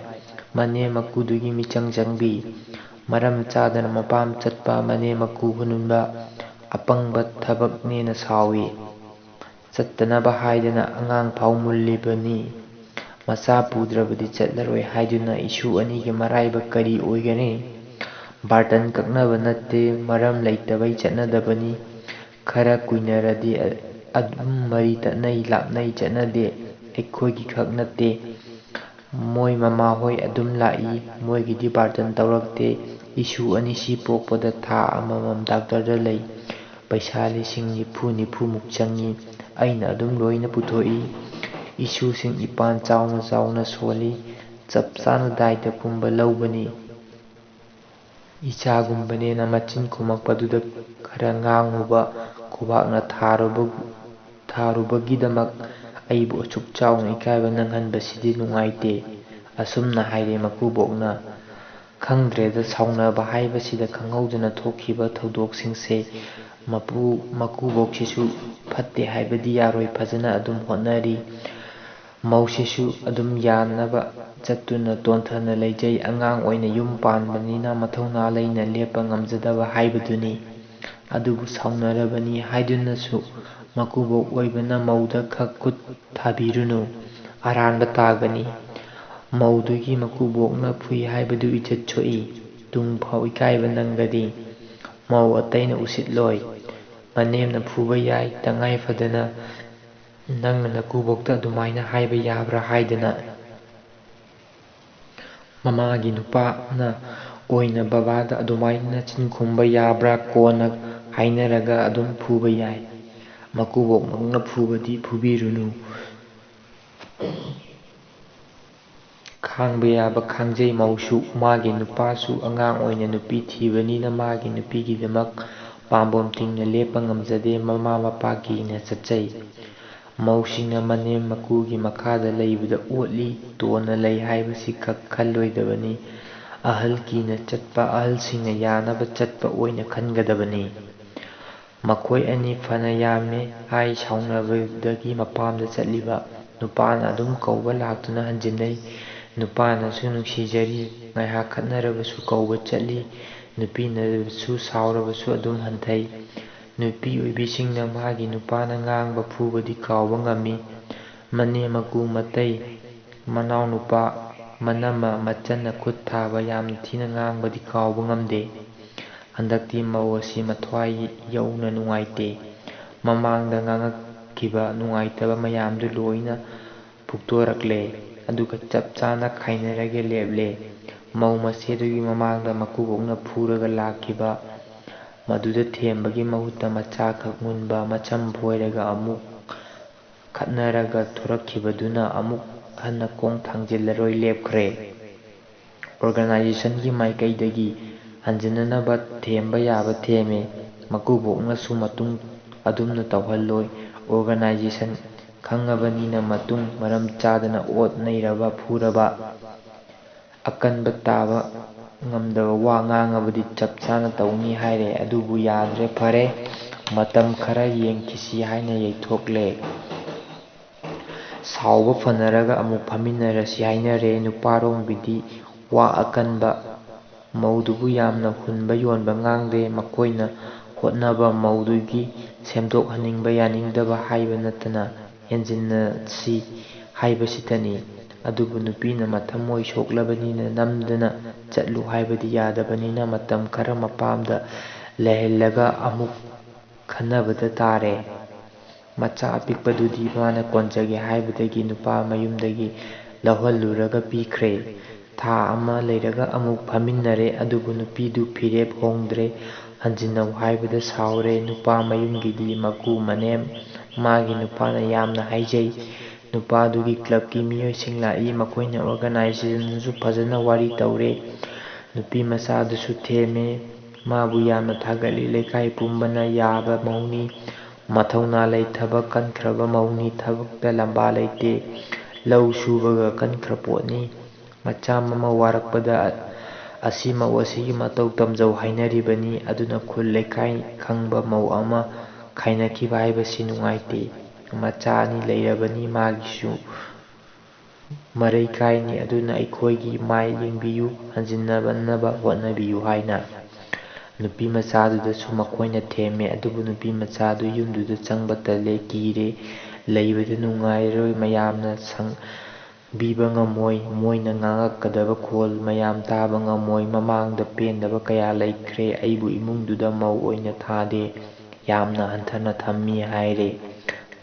ꯃꯅꯦꯝ ꯃꯀꯨꯗꯨꯒꯤ ꯃꯤꯆꯪ ꯆꯪꯕꯤ꯫ ꯃꯔꯝ ꯆꯥꯗꯅ ꯃꯄꯥꯝ ꯆꯠꯄ ꯃꯅꯦꯝ ꯃꯀꯨ ꯍꯨꯟꯕ ꯑꯄꯪꯕ ꯊꯕꯛꯅꯦꯅ ꯁꯥꯎꯏ꯫ ꯆꯠꯇꯅꯕ ꯍꯥꯏꯗꯅ ꯑꯉꯥꯡ ꯐꯥꯎ ꯃꯨꯜꯂꯤꯕꯅꯤ꯫ ꯃꯆꯥ ꯄꯨꯗ꯭ꯔꯕꯗꯤ ꯆꯠꯂꯔꯣꯏ ꯍꯥꯏꯗꯨꯅ ꯏꯁꯨ ꯑꯅꯤꯒꯤ ꯃꯔꯥꯏꯕꯛ ꯀꯔꯤ ꯑꯣꯏꯒꯅꯤ? ꯕꯥꯔꯇꯟ ꯀꯛꯅꯕ ꯅꯠꯇꯦ, ꯃꯔꯝ ꯂꯩꯇꯕꯩ ꯆꯠꯅꯗꯕꯅꯤ꯫ ꯈꯔ ꯀꯨꯏꯅꯔꯗꯤ ꯑ-, ꯑꯗꯨꯝ ꯃꯔꯤ ꯇꯠꯅꯩ, ꯂꯥꯞꯅꯩ, ꯆꯠꯅꯗꯦ꯫ ꯑꯩꯈꯣꯏꯒꯤ ꯈꯛ ꯅꯠꯇꯦ꯫ ꯃꯣꯏ ꯃꯃꯥꯍꯣꯏ ꯑꯗꯨꯝ ꯂꯥꯛꯏ, ꯃꯣꯏꯒꯤꯗꯤ ꯕꯥꯔꯇꯟ ꯇꯧꯔꯛꯇꯦ꯫ ꯏꯁꯨ ꯑꯅꯤꯁꯤ ꯄꯣꯛꯄꯗ ꯊꯥ ꯑꯃꯃꯝ ꯗꯥꯛꯇꯔꯗ ꯂꯩ꯫ ꯄꯩꯁꯥ ꯂꯤꯁꯤꯡ ꯅꯤꯐꯨ, ꯅꯤꯐꯨꯃꯨꯛ ꯆꯪꯏ꯫ ꯑꯩꯅ ꯑꯗꯨꯝ ꯂꯣꯏꯅ ꯄꯨꯊꯣꯛꯏ꯫ ꯏꯁꯨꯁꯤꯡ ꯏꯄꯥꯟ ꯆꯥꯎꯅ ꯆꯥꯎꯅ ꯁꯣꯜꯂꯤ꯫ ꯆꯞ ꯆꯥꯅ ꯗꯥꯏꯇ ꯄꯨꯝꯕ ꯂꯧꯕꯅꯤ꯫ ꯏꯆꯥꯒꯨꯝꯕꯅꯦꯅ ꯃꯆꯤꯟ ꯈꯨꯝꯃꯛꯄꯗꯨꯗ ꯈꯔ ꯉꯥꯡꯉꯨꯕ ꯈꯨꯕꯥꯛꯅ ꯊꯥꯔꯨꯕ-, ꯊꯥꯔꯨꯕꯒꯤꯗꯃꯛ ꯑꯩꯕꯨ ꯑꯁꯨꯛ ꯆꯥꯎꯅ ꯏꯀꯥꯏꯕ ꯅꯪꯍꯟꯕꯁꯤꯗꯤ ꯅꯨꯡꯉꯥꯏꯇꯦ꯫ ꯑꯁꯨꯝꯅ ꯍꯥꯏꯔꯦ ꯃꯀꯨꯕꯣꯛꯅ꯫ ꯈꯪꯗ꯭ꯔꯦꯗ, ꯁꯥꯎꯅꯕ ꯍꯥꯏꯕꯁꯤꯗ ꯈꯪꯍꯧꯗꯅ ꯊꯣꯛꯈꯤꯕ ꯊꯧꯗꯣꯛꯁꯤꯡꯁꯦ ꯃꯄꯨ ꯃꯀꯨꯕꯣꯛꯁꯤꯁꯨ ꯐꯠꯇꯦ ꯍꯥꯏꯕꯗꯤ ꯌꯥꯔꯣꯏ, ꯐꯖꯅ ꯑꯗꯨꯝ ꯍꯣꯠꯅꯔꯤ꯫ ꯃꯧꯁꯤꯁꯨ ꯑꯗꯨꯝ ꯌꯥꯅꯕ ꯆꯠꯇꯨꯅ ꯇꯣꯟꯊꯅ ꯂꯩꯖꯩ꯫ ꯑꯉꯥꯡ ꯑꯣꯏꯅ ꯌꯨꯝ ꯄꯥꯟꯕꯅꯤꯅ ꯃꯊꯧꯅꯥ ꯂꯩꯅ ꯂꯦꯞꯄ ꯉꯝꯖꯗꯕ ꯍꯥꯏꯕꯗꯨꯅꯤ꯫ ꯑꯗꯨꯕꯨ ꯁꯥꯎꯅꯔꯕꯅꯤ ꯍꯥꯏꯗꯨꯅꯁꯨ ꯃꯀꯨꯕꯣꯛ ꯑꯣꯏꯕꯅ ꯃꯧꯗ ꯈꯛ ꯈꯨꯠ ꯊꯥꯕꯤꯔꯨꯅꯨ, ꯑꯔꯥꯟꯕ ꯇꯥꯒꯅꯤ꯫ ꯃꯧꯗꯨꯒꯤ ꯃꯀꯨꯕꯣꯛꯅ ꯐꯨꯏ ꯍꯥꯏꯕꯗꯨ ꯏꯖꯠ ꯁꯣꯛꯏ, ꯇꯨꯡ ꯐꯥꯎ ꯏꯀꯥꯏꯕ ꯅꯪꯒꯅꯤ꯫ ꯃꯧ ꯑꯇꯩꯅ ꯎꯁꯤꯠꯂꯣꯏ꯫ ꯃꯅꯦꯝꯅ ꯐꯨꯕ ꯌꯥꯏ, ꯇꯉꯥꯏ ꯐꯗꯅ ꯅꯪꯅ ꯅꯀꯨꯕꯣꯛꯇ ꯑꯗꯨꯃꯥꯏꯅ ꯍꯥꯏꯕ ꯌꯥꯕ꯭ꯔꯥ ꯍꯥꯏꯗꯅ꯫ ꯃꯃꯥꯒꯤ ꯅꯨꯄꯥꯅ ꯑꯣꯏꯅ ꯕꯕꯥꯗ ꯑꯗꯨꯃꯥꯏꯅ ꯆꯤꯟ ꯈꯨꯝꯕ ꯌꯥꯕ꯭ꯔꯥ? ꯀꯣꯟꯅ ꯍꯥꯏꯅꯔꯒ ꯑꯗꯨꯝ ꯐꯨꯕ ꯌꯥꯏ꯫ ꯃꯀꯨꯕꯣꯛꯃꯛꯅ ꯐꯨꯕꯗꯤ ꯐꯨꯕꯤꯔꯨꯅꯨ꯫ ꯈꯥꯡꯕ ꯌꯥꯕ ꯈꯥꯡꯖꯩ꯫ ꯃꯧꯁꯨ, ꯃꯥꯒꯤ ꯅꯨꯄꯥꯁꯨ ꯑꯉꯥꯡ ꯑꯣꯏꯅ ꯅꯨꯄꯤ ꯊꯤꯕꯅꯤꯅ ꯃꯥꯒꯤ ꯅꯨꯄꯤꯒꯤꯗꯃꯛ ꯄꯥꯝꯕꯣꯝ ꯇꯤꯡꯅ ꯂꯦꯞꯄ ꯉꯝꯖꯗꯦ꯫ ꯃꯃꯥ ꯃꯄꯥ ꯀꯤꯅ ꯆꯠꯆꯩ꯫ ꯃꯧꯁꯤꯡꯅ ꯃꯅꯦꯝ ꯃꯀꯨꯒꯤ ꯃꯈꯥꯗ ꯂꯩꯕꯗ ꯑꯣꯠꯂꯤ, ꯇꯣꯟꯅ ꯂꯩ ꯍꯥꯏꯕꯁꯤ ꯈꯛ ꯈꯜꯂꯣꯏꯗꯕꯅꯤ꯫ ꯑꯍꯜ ꯀꯤꯅ ꯆꯠꯄ, ꯑꯍꯜꯁꯤꯡꯅ ꯌꯥꯅꯕ ꯆꯠꯄ ꯑꯣꯏꯅ ꯈꯟꯒꯗꯕꯅꯤ꯫ ꯃꯈꯣꯏ ꯑꯅꯤ ꯐꯅ ꯌꯥꯝꯃꯦ ꯍꯥꯏ ꯁꯥꯎꯅꯕꯗꯒꯤ ꯃꯄꯥꯝꯗ ꯆꯠꯂꯤꯕ ꯅꯨꯄꯥꯅ ꯑꯗꯨꯝ ꯀꯧꯕ ꯂꯥꯛꯇꯨꯅ ꯍꯟꯖꯤꯟꯅꯩ꯫ ꯅꯨꯄꯥꯅꯁꯨ ꯅꯨꯡꯁꯤꯖꯔꯤ, ꯉꯥꯏꯍꯥꯛ ꯈꯠꯅꯔꯕꯁꯨ ꯀꯧꯕ ꯆꯠꯂꯤ꯫ ꯅꯨꯄꯤꯅꯁꯨ ꯁꯥꯎꯔꯕꯁꯨ ꯑꯗꯨꯝ ꯍꯟꯊꯩ꯫ ꯅꯨꯄꯤ ꯑꯣꯏꯕꯤꯁꯤꯡꯅ ꯃꯥꯒꯤ ꯅꯨꯄꯥꯅ ꯉꯥꯡꯕ ꯐꯨꯕꯗꯤ ꯀꯥꯎꯕ ꯉꯝꯃꯤ꯫ ꯃꯅꯦꯝ ꯃꯀꯨ ꯃꯇꯩ ꯃꯅꯥꯎꯅꯨꯄꯥ ꯃꯅꯝꯃ ꯃꯆꯟꯅ ꯈꯨꯠ ꯊꯥꯕ ꯌꯥꯝꯅ ꯊꯤꯅ ꯉꯥꯡꯕꯗꯤ ꯀꯥꯎꯕ ꯉꯝꯗꯦ꯫ ꯍꯟꯗꯛꯇꯤ ꯃꯧ ꯑꯁꯤ ꯃꯊ꯭ꯋꯥꯏ ꯌꯧꯅ ꯅꯨꯡꯉꯥꯏꯇꯦ꯫ ꯃꯃꯥꯡꯗ ꯉꯥꯡꯉꯛꯈꯤꯕ ꯅꯨꯡꯉꯥꯏꯇꯕ ꯃꯌꯥꯝꯗꯨ ꯂꯣꯏꯅ ꯐꯨꯛꯇꯣꯔꯛꯂꯦ꯫ ꯑꯗꯨꯒ ꯆꯞ ꯆꯥꯅ ꯈꯥꯏꯅꯔꯒꯦ ꯂꯦꯞꯂꯦ꯫ ꯃꯧ ꯃꯆꯦꯗꯨꯒꯤ ꯃꯃꯥꯡꯗ ꯃꯀꯨꯕꯣꯛꯅ ꯐꯨꯔꯒ ꯂꯥꯛꯈꯤꯕ ꯃꯗꯨꯗ ꯊꯦꯝꯕꯒꯤ ꯃꯍꯨꯠꯇ ꯃꯆꯥꯈꯛ ꯃꯨꯟꯕ ꯃꯆꯝ ꯐꯣꯏꯔꯒ ꯑꯃꯨꯛ ꯈꯠꯅꯔꯒ ꯊꯣꯔꯛꯈꯤꯕꯗꯨꯅ ꯑꯃꯨꯛ ꯍꯟꯅ ꯈꯣꯡ ꯊꯥꯡꯖꯤꯜꯂꯔꯣꯏ ꯂꯦꯞꯈ꯭ꯔꯦ꯫ ꯑꯣꯔꯒꯅꯥꯏꯖꯦꯁꯟꯒꯤ ꯃꯥꯏꯀꯩꯗꯒꯤ ꯍꯟꯖꯤꯟꯅꯅꯕ ꯊꯦꯝꯕ ꯌꯥꯕ ꯊꯦꯝꯃꯦ꯫ ꯃꯀꯨꯕꯣꯛꯅꯁꯨ ꯃꯇꯨꯡ ꯑꯗꯨꯝꯅ ꯇꯧꯍꯜꯂꯣꯏ꯫ ꯑꯣꯔꯒꯅꯥꯏꯖꯦꯁꯟ ꯈꯪꯉꯕꯅꯤꯅ ꯃꯇꯨꯡ ꯃꯔꯝ ꯆꯥꯗꯅ ꯑꯣꯠ ꯅꯩꯔꯕ ꯐꯨꯔꯕ, ꯑꯀꯟꯕ ꯇꯥꯕ ꯉꯝꯗꯕ ꯋꯥ ꯉꯥꯡꯉꯕꯗꯤ ꯆꯞ ꯆꯥꯅ ꯇꯧꯅꯤ ꯍꯥꯏꯔꯦ꯫ ꯑꯗꯨꯕꯨ ꯌꯥꯗ꯭ꯔꯦ, ꯐꯔꯦ, ꯃꯇꯝ ꯈꯔ ꯌꯦꯡꯈꯤꯁꯤ ꯍꯥꯏꯅ ꯌꯩꯊꯣꯛꯂꯦ꯫ ꯁꯥꯎꯕ ꯐꯅꯔꯒ ꯑꯃꯨꯛ ꯐꯝꯃꯤꯟꯅꯔꯁꯤ ꯍꯥꯏꯅꯔꯦ꯫ ꯅꯨꯄꯥꯔꯣꯝꯒꯤꯗꯤ ꯋꯥ ꯑꯀꯟꯕ, ꯃꯧꯗꯨꯕꯨ ꯌꯥꯝꯅ ꯍꯨꯟꯕ ꯌꯣꯟꯕ ꯉꯥꯡꯗꯦ꯫ ꯃꯈꯣꯏꯅ ꯍꯣꯠꯅꯕ ꯃꯧꯗꯨꯒꯤ ꯁꯦꯝꯗꯣꯛꯍꯟꯅꯤꯡꯕ ꯌꯥꯅꯤꯡꯗꯕ ꯍꯥꯏꯕ ꯅꯠꯇꯅ ꯍꯦꯟꯖꯤꯟꯅꯁꯤ ꯍꯥꯏꯕꯁꯤꯇꯅꯤ꯫ ꯑꯗꯨꯕꯨ ꯅꯨꯄꯤꯅ ꯃꯊꯃꯣꯏ ꯁꯣꯛꯂꯕꯅꯤꯅ ꯅꯝꯗꯅ ꯆꯠꯂꯨ ꯍꯥꯏꯕꯗꯤ ꯌꯥꯗꯕꯅꯤꯅ ꯃꯇꯝ ꯈꯔ ꯃꯄꯥꯝꯗ ꯂꯩꯍꯜꯂꯒ ꯑꯃꯨꯛ ꯈꯟꯅꯕꯗ ꯇꯥꯔꯦ꯫ ꯃꯆꯥ ꯑꯄꯤꯛꯄꯗꯨꯗꯤ ꯃꯥꯅ ꯀꯣꯟꯖꯒꯦ ꯍꯥꯏꯕꯗꯒꯤ ꯅꯨꯄꯥ ꯃꯌꯨꯝꯗꯒꯤ ꯂꯧꯍꯜꯂꯨꯔꯒ ꯄꯤꯈ꯭ꯔꯦ꯫ ꯊꯥ ꯑꯃ ꯂꯩꯔꯒ ꯑꯃꯨꯛ ꯐꯝꯃꯤꯟꯅꯔꯦ, ꯑꯗꯨꯕꯨ ꯅꯨꯄꯤꯗꯨ ꯐꯤꯔꯦꯞ ꯍꯣꯡꯗ꯭ꯔꯦ꯫ ꯍꯟꯖꯤꯟꯅꯧ ꯍꯥꯏꯕꯗ ꯁꯥꯎꯔꯦ꯫ ꯅꯨꯄꯥ ꯃꯌꯨꯝꯒꯤꯗꯤ ꯃꯀꯨ ꯃꯅꯦꯝ ꯃꯥꯒꯤ ꯅꯨꯄꯥꯅ ꯌꯥꯝꯅ ꯍꯥꯏꯖꯩ꯫ ꯅꯨꯄꯥꯗꯨꯒꯤ ꯀ꯭ꯂꯕꯀꯤ ꯃꯤꯑꯣꯏꯁꯤꯡ ꯂꯥꯛꯏ, ꯃꯈꯣꯏꯅ ꯑꯣꯔꯒꯅꯥꯏꯖꯦꯁꯟꯁꯨ ꯐꯖꯅ ꯋꯥꯔꯤ ꯇꯧꯔꯦ꯫ ꯅꯨꯄꯤ ꯃꯆꯥꯗꯨꯁꯨ ꯊꯦꯝꯃꯦ, ꯃꯥꯕꯨ ꯌꯥꯝꯅ ꯊꯥꯒꯠꯂꯤ꯫ ꯂꯩꯀꯥꯏ ꯄꯨꯝꯕꯅ ꯌꯥꯕ ꯃꯧꯅꯤ, ꯃꯊꯧꯅꯥ ꯂꯩ, ꯊꯕꯛ ꯀꯟꯈ꯭ꯔꯕ ꯃꯧꯅꯤ, ꯊꯕꯛꯇ ꯂꯝꯕꯥ ꯂꯩꯇꯦ, ꯂꯧ ꯁꯨꯕꯒ ꯀꯟꯈ꯭ꯔ ꯄꯣꯠꯅꯤ꯫ ꯃꯆꯥ ꯃꯃꯧ ꯋꯥꯔꯛꯄꯗ ꯑꯁꯤ ꯃꯧ ꯑꯁꯤꯒꯤ ꯃꯇꯧ ꯇꯝꯖꯧ ꯍꯥꯏꯅꯔꯤꯕꯅꯤ꯫ ꯑꯗꯨꯅ ꯈꯨꯜ ꯂꯩꯀꯥꯏ ꯈꯪꯕ ꯃꯧ ꯑꯃ ꯈꯥꯏꯅꯈꯤꯕ ꯍꯥꯏꯕꯁꯤ ꯅꯨꯡꯉꯥꯏꯇꯦ꯫ ꯃꯆꯥ ꯑꯅꯤ ꯂꯩꯔꯕꯅꯤ, ꯃꯥꯒꯤꯁꯨ ꯃꯔꯩ ꯀꯥꯏꯅꯤ꯫ ꯑꯗꯨꯅ ꯑꯩꯈꯣꯏꯒꯤ ꯃꯥꯏ ꯌꯦꯡꯕꯤꯌꯨ, ꯍꯟꯖꯤꯟꯅꯕꯅꯕ ꯍꯣꯠꯅꯕꯤꯌꯨ ꯍꯥꯏꯅ꯫ ꯅꯨꯄꯤ ꯃꯆꯥꯗꯨꯗꯁꯨ ꯃꯈꯣꯏꯅ ꯊꯦꯝꯃꯦ, ꯑꯗꯨꯕꯨ ꯅꯨꯄꯤ ꯃꯆꯥꯗꯨ ꯌꯨꯝꯗꯨꯗ ꯆꯪꯕ ꯇꯜꯂꯦ, ꯀꯤꯔꯦ, ꯂꯩꯕꯗ ꯅꯨꯡꯉꯥꯏꯔꯣꯏ, ꯃꯌꯥꯝꯅ ꯁꯪ-, ꯕꯤꯕ ꯉꯝꯃꯣꯏ, ꯃꯣꯏꯅ ꯉꯥꯡꯉꯛꯀꯗꯕ ꯈꯣꯜ ꯃꯌꯥꯝ ꯇꯥꯕ ꯉꯝꯃꯣꯏ, ꯃꯃꯥꯡꯗ ꯄꯦꯟꯗꯕ ꯀꯌꯥ ꯂꯩꯈ꯭ꯔꯦ, ꯑꯩꯕꯨ ꯏꯃꯨꯡꯗꯨꯗ ꯃꯧ ꯑꯣꯏꯅ ꯊꯥꯗꯦ, ꯌꯥꯝꯅ ꯍꯟꯊꯅ ꯊꯝꯃꯤ ꯍꯥꯏꯔꯦ꯫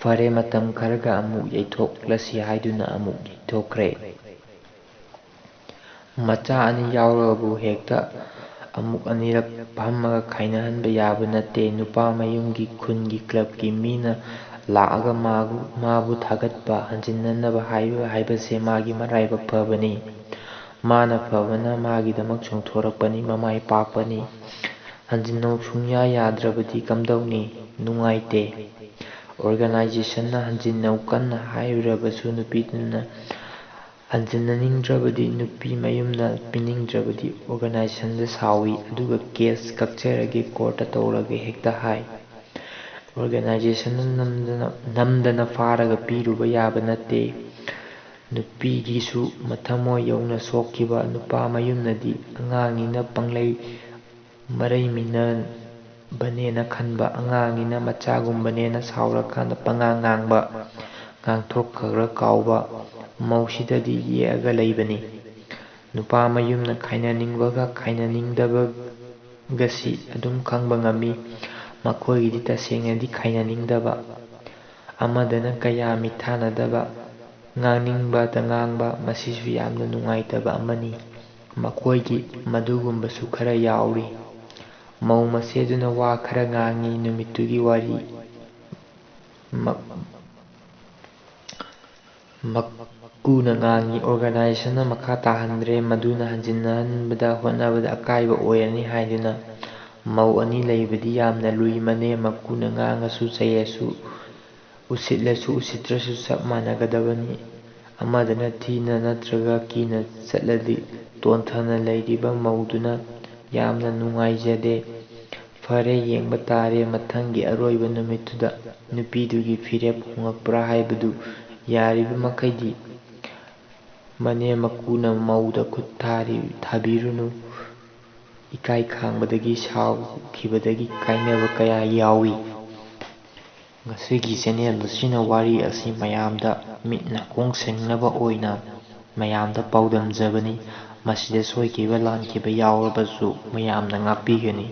ꯐꯔꯦ, ꯃꯇꯝ ꯈꯔꯒ ꯑꯃꯨꯛ ꯌꯩꯊꯣꯛꯂꯁꯤ ꯍꯥꯏꯗꯨꯅ ꯑꯃꯨꯛ ꯌꯩꯊꯣꯛꯈ꯭ꯔꯦ꯫ ꯃꯆꯥ ꯑꯅꯤ ꯌꯥꯎꯔꯕꯨ ꯍꯦꯛꯇ ꯑꯃꯨꯛ ꯑꯅꯤꯔꯛ ꯐꯝꯃꯒ ꯈꯥꯏꯅꯍꯟꯕ ꯌꯥꯕ ꯅꯠꯇꯦ꯫ ꯅꯨꯄꯥ ꯃꯌꯨꯝꯒꯤ ꯈꯨꯟꯒꯤ ꯀ꯭ꯂꯕꯀꯤ ꯃꯤꯅ ꯂꯥꯛꯑꯒ ꯃꯥꯕꯨ, ꯃꯥꯕꯨ ꯊꯥꯒꯠꯄ, ꯍꯟꯖꯤꯟꯅꯅꯕ ꯍꯥꯏꯕ ꯍꯥꯏꯕꯁꯦ ꯃꯥꯒꯤ ꯃꯔꯥꯏꯕꯛ ꯐꯕꯅꯤ꯫ ꯃꯥꯅ ꯐꯕꯅ ꯃꯥꯒꯤꯗꯃꯛ ꯆꯣꯡꯊꯣꯔꯛꯄꯅꯤ, ꯃꯃꯥꯏ ꯄꯥꯛꯄꯅꯤ꯫ ꯍꯟꯖꯤꯟꯅꯧ ꯁꯨꯡꯌꯥ ꯌꯥꯗ꯭ꯔꯕꯗꯤ ꯀꯝꯗꯧꯅꯤ? ꯅꯨꯡꯉꯥꯏꯇꯦ꯫ ꯑꯣꯔꯒꯅꯥꯏꯖꯦꯁꯟꯅ ꯍꯟꯖꯤꯟꯅ ꯀꯟꯅ ꯍꯥꯏꯔꯨꯔꯕꯁꯨ ꯅꯨꯄꯤꯗꯨꯅ ꯍꯟꯖꯤꯟꯅꯅꯤꯡꯗ꯭ꯔꯕꯗꯤ ꯅꯨꯄꯤ ꯃꯌꯨꯝꯅ ꯄꯤꯅꯤꯡꯗ꯭ꯔꯕꯗꯤ ꯑꯣꯔꯒꯅꯥꯏꯖꯦꯁꯟꯗ ꯁꯥꯎꯏ, ꯑꯗꯨꯒ ꯀꯦꯁ ꯀꯛꯆꯔꯒꯦ, ꯀꯣꯔꯠꯇ ꯇꯧꯔꯒꯦ ꯍꯦꯛꯇ ꯍꯥꯏ꯫ ꯑꯣꯔꯒꯅꯥꯏꯖꯦꯁꯟꯅ ꯅꯝꯗꯅ ꯅꯝꯗꯅ ꯐꯥꯔꯒ ꯄꯤꯔꯨꯕ ꯌꯥꯕ ꯅꯠꯇꯦ꯫ ꯅꯨꯄꯤꯒꯤꯁꯨ ꯃꯊꯃꯣꯏ ꯌꯧꯅ ꯁꯣꯛꯈꯤꯕ꯫ ꯅꯨꯄꯥ ꯃꯌꯨꯝꯅꯗꯤ ꯑꯉꯥꯡꯅꯤꯅ ꯄꯪꯂꯩ ꯃꯔꯩꯃꯤꯟꯅꯕꯅꯦꯅ ꯈꯟꯕ, ꯑꯉꯥꯡꯅꯤꯅ ꯃꯆꯥꯒꯨꯝꯕꯅꯦꯅ ꯁꯥꯎꯔꯀꯥꯟꯗ ꯄꯉꯥꯡ ꯉꯥꯡꯕ, ꯉꯥꯡꯊꯣꯛꯈ꯭ꯔ ꯀꯥꯎꯕ, ꯃꯧꯁꯤꯗꯗꯤ ꯌꯦꯛꯑꯒ ꯂꯩꯕꯅꯤ꯫ ꯅꯨꯄꯥ ꯃꯌꯨꯝꯅ ꯈꯥꯏꯅꯅꯤꯡꯕꯒ ꯈꯥꯏꯅꯅꯤꯡꯗꯕꯒꯁꯤ ꯑꯗꯨꯝ ꯈꯪꯕ ꯉꯝꯃꯤ꯫ ꯃꯈꯣꯏꯒꯤꯗꯤ ꯇꯁꯦꯡꯅꯗꯤ ꯈꯥꯏꯅꯅꯤꯡꯗꯕ, ꯑꯃꯗꯅ ꯀꯌꯥ ꯃꯤꯠꯊꯥꯅꯗꯕ, ꯉꯥꯡꯅꯤꯡꯕꯗ ꯉꯥꯡꯕ, ꯃꯁꯤꯁꯨ ꯌꯥꯝꯅ ꯅꯨꯡꯉꯥꯏꯇꯕ ꯑꯃꯅꯤ꯫ ꯃꯈꯣꯏꯒꯤ ꯃꯗꯨꯒꯨꯝꯕꯁꯨ ꯈꯔ ꯌꯥꯎꯔꯤ꯫ ꯃꯧ ꯃꯁꯦꯗꯨꯅ ꯋꯥ ꯈꯔ ꯉꯥꯡꯉꯤ꯫ ꯅꯨꯃꯤꯠꯇꯨꯒꯤ ꯋꯥꯔꯤ ꯃꯛ-, ꯃꯀꯨꯅ ꯉꯥꯡꯉꯤ꯫ ꯑꯣꯔꯒꯅꯥꯏꯖꯦꯁꯟꯅ ꯃꯈꯥ ꯇꯥꯍꯟꯗ꯭ꯔꯦ꯫ ꯃꯗꯨꯅ ꯍꯟꯖꯤꯟꯅꯍꯟꯕꯗ ꯍꯣꯠꯅꯕꯗ ꯑꯀꯥꯏꯕ ꯑꯣꯏꯔꯅꯤ ꯍꯥꯏꯗꯨꯅ ꯃꯧ ꯑꯅꯤ ꯂꯩꯕꯗꯤ ꯌꯥꯝꯅ ꯂꯨꯏ꯫ ꯃꯅꯦ ꯃꯀꯨꯅ ꯉꯥꯡꯉꯁꯨ ꯆꯩꯔꯁꯨ, ꯎꯁꯤꯠꯂꯁꯨ ꯎꯁꯤꯠꯇ꯭ꯔꯁꯨ ꯆꯞ ꯃꯥꯟꯅꯒꯗꯕꯅꯤ꯫ ꯑꯃꯗꯅ ꯊꯤꯅ ꯅꯠꯇ꯭ꯔꯒ ꯀꯤꯅ ꯆꯠꯂꯗꯤ ꯇꯣꯟꯊꯅ ꯂꯩꯔꯤꯕ ꯃꯧꯗꯨꯅ ꯌꯥꯝꯅ ꯅꯨꯡꯉꯥꯏꯖꯗꯦ꯫ ꯐꯔꯦ, ꯌꯦꯡꯕ ꯇꯥꯔꯦ ꯃꯊꯪꯒꯤ ꯑꯔꯣꯏꯕ ꯅꯨꯃꯤꯠꯇꯨꯗ꯫ ꯅꯨꯄꯤꯗꯨꯒꯤ ꯐꯤꯔꯦꯞ ꯍꯣꯡꯉꯛꯄ꯭ꯔꯥ ꯍꯥꯏꯕꯗꯨ꯫ ꯌꯥꯔꯤꯕ ꯃꯈꯩꯗꯤ ꯃꯅꯦ ꯃꯀꯨꯅ ꯃꯧꯗ ꯈꯨꯠ ꯊꯥꯔꯤ-, ꯊꯥꯕꯤꯔꯨꯅꯨ꯫ ꯏꯀꯥꯏ ꯈꯥꯡꯕꯗꯒꯤ ꯁꯥꯎꯈꯤꯕꯗꯒꯤ ꯀꯥꯏꯅꯕ ꯀꯌꯥ ꯌꯥꯎꯏ꯫ ꯉꯁꯤꯒꯤ ꯆꯦꯅꯦꯜ ꯑꯁꯤꯅ ꯋꯥꯔꯤ ꯑꯁꯤ ꯃꯌꯥꯝꯗ ꯃꯤꯠ ꯅꯥꯀꯣꯡ ꯁꯦꯡꯅꯕ ꯑꯣꯏꯅ ꯃꯌꯥꯝꯗ ꯄꯥꯎꯗꯝꯖꯕꯅꯤ꯫ ꯃꯁꯤꯗ ꯁꯣꯏꯈꯤꯕ ꯂꯥꯟꯈꯤꯕ ꯌꯥꯎꯔꯕꯁꯨ ꯃꯌꯥꯝꯅ ꯉꯥꯛꯄꯤꯒꯅꯤ꯫